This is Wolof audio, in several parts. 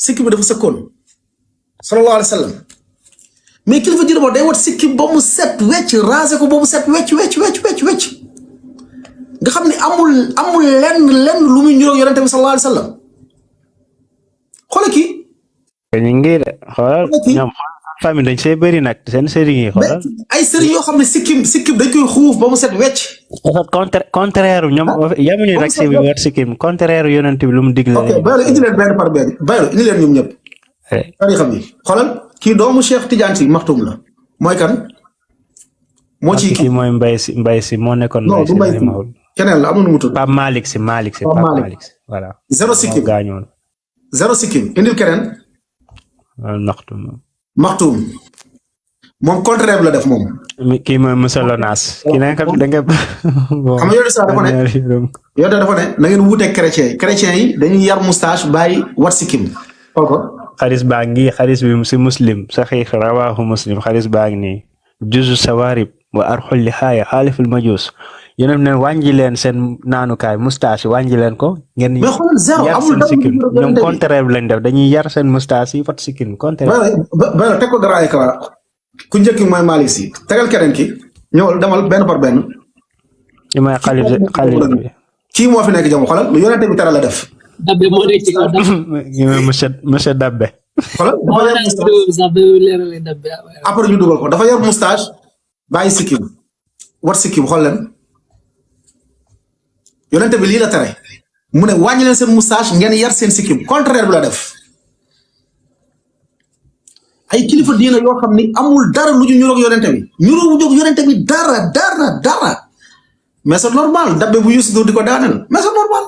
sikkim bi dafa sëkkoon sallallahu alayhi wa sallam mais kilifa diine boobu day wat sikkim ba mu set wecc rasé ko ba mu set wecc nga xam ne amul lenn lu muy ñuroog yonente bi sallallahu alayhi wa sallam xoolal kii ñu ngi de xoolal ñoom famille dañ see bëri nag seen sëriñ yi xoolal ay sëriñ yoo xam ne sikkim dañ koy xuuf ba mu set wecc contraire ñoom yamuñu rek si wat sikkim contraire yonente bi lu mu digle ok baylo indi leen benn par benn baylo indi leen ñoom ñëpp tarixa bi xoolal kii doomu Cheikh Tidiane Sy Maktoum la mooy kan moo ci kii mooy Mbaye Sy moo nekkoon non du Mbaye Sy keneen la am na nu mu tudd Pape Malick Sy voilà zéro sikkim indil keneen Maktoum moom contraire la def moom kii mooy Moussa Lonas kii nag da nga xam nga yow dafa ne na ngeen wuuteeg chrétien yi dañuy yar moustache bàyyi wat sikkim xool ko xaris baa ngi xaris bi si muslim saxiix rawaahu muslim xaris baa ngi nii juzu sawarib wa arxul li xaaya xaaliful majus yéen ne wàññi leen seen naanukaay moustache wàññi leen ko ngeen yar seen sikkim ñoom contraire bi lañ def dañuy yar seen moustache yi fat sikkim contraire ba teg ko dara ay kawar ku njëkk mooy Malick Sy tegal keneen ki ñëwal demal benn par benn ci may xalif bi kii moo fi nekk jamono xoolal lu yonente bi tere la def Dabbe moo nekk ci kaw Dabbe monsieur Dabbe xoolal dafa yar moustache après ñu dugal ko dafa yar moustache bàyyi sikkim wat sikkim xool leen yonente bi lii la tere mu ne wàññi leen seen moustache ngeen yar seen sikkim contraire bi la def ay kilifa diina yoo xam ni amul dara lu ñu ñuroog yonente bi ñuroog yonente bi dara mais c'est normal Dabbe bu Youssou Ndour di ko daaneel mais c'est normal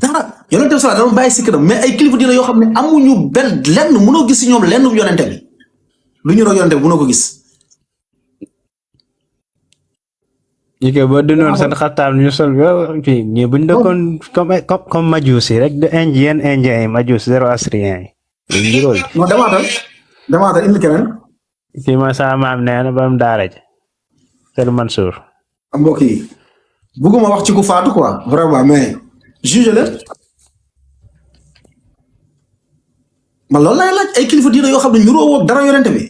dara yonente bi sallallahu alayhi wasallam bàyyi sikkinam mais ay kilifa diina yoo xam ne amuñu benn lenn mënoo gis si ñoom lenn yonente bi lu ñuroog yonente bi mënoo ko gis yi ko boo dundoon seen xartaam ñu sol fii ñii buñ dëkkoon comme majusi rek de indien yi majus zéro asrien yi njuróol non damaatal indi keneen kii ma sama maam nee na ba mu daara ji Seydou Mansour mbokk yi bugguma wax ci ku faatu quoi vraiment mais juge leen man loolu lay laaj ay kilifa diina yoo xam ne ñuroo woo dara yonente bi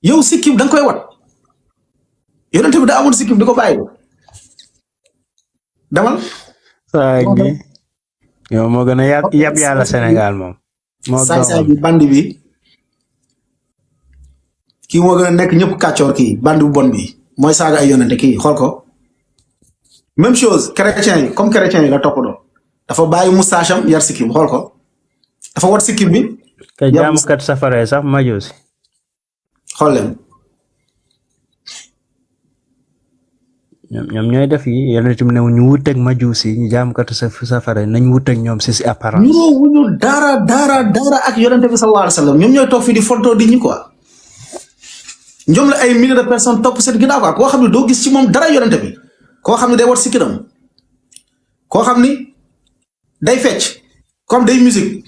yow sikkim da nga koy wat yonente bi daa amul sikkim di ko bàyyi demal saa gi yow moo gën a yab yàlla Sénégal moom moo saay bi bandi bi kii moo gën a nekk ñëpp kàccoor kii bandi bu bon bi mooy saaga ay yonente kii xool ko même chose chrétien yi comme chrétien yi la toppandoo dafa bàyyi moustache am yar sikkim xool ko dafa wat sikkim bi te jaamukat safara sax majusi xool leen ñoom ñooy def yi yéen itam ne ñu wuteeg majusi ñu jaamukatu safara nañ wuteeg ñoom si apparence. ñu wuñu dara ak yonente bi sallallahu alayhi wa sallam ñoom ñooy toog fii di fontoo di ñi quoi ñoom la ay milliers de personnes topp seen ginnaaw quoi koo xam ne doo gis ci moom dara yonente bi koo xam ne day wat sikkinam koo xam ni day fecc comme day musique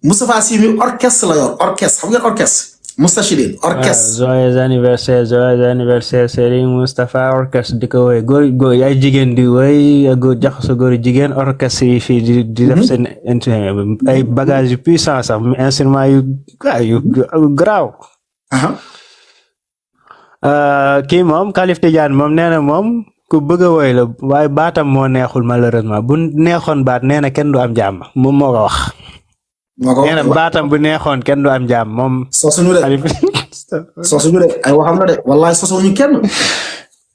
Moustapha Sy mi orchestre la yor orchestre xam ngeen orchestre Moustachidine orchestre. joyeux anniversaire Serigne Moustapha orchestre di ko woy góor ay jigéen di woy góor jaxasoo góor jigéen orchestre yi fii di def seen instrument ay bagages yu puissant sax instrument yu garaaw. kii moom Khalif Tidiane moom nee na moom ku bëgg a woy la waaye baatam moo neexul malheureusement bu neexoon baat nee na kenn du am jàmm moom moo ko wax. nee na baatam bu neexoon kenn du am jàmm moom. sosuñu de ay waxam la de wallahi sosuñu kenn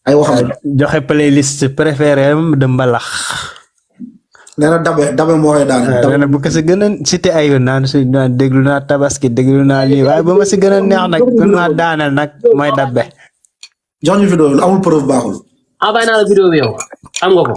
ay waxam la. joxe playlist préféré de mbalax. nee na dabe moo koy daane. nee na bu ko si gën a cité ay naan si déglu naa tabaski déglu naa lii waaye ba ma si gën a neex nag gën naa daaneel nag mooy dabbe. jox ñu vidéo lu amul preuve baaxul. envoyé naa la vidéo bi yow am nga ko.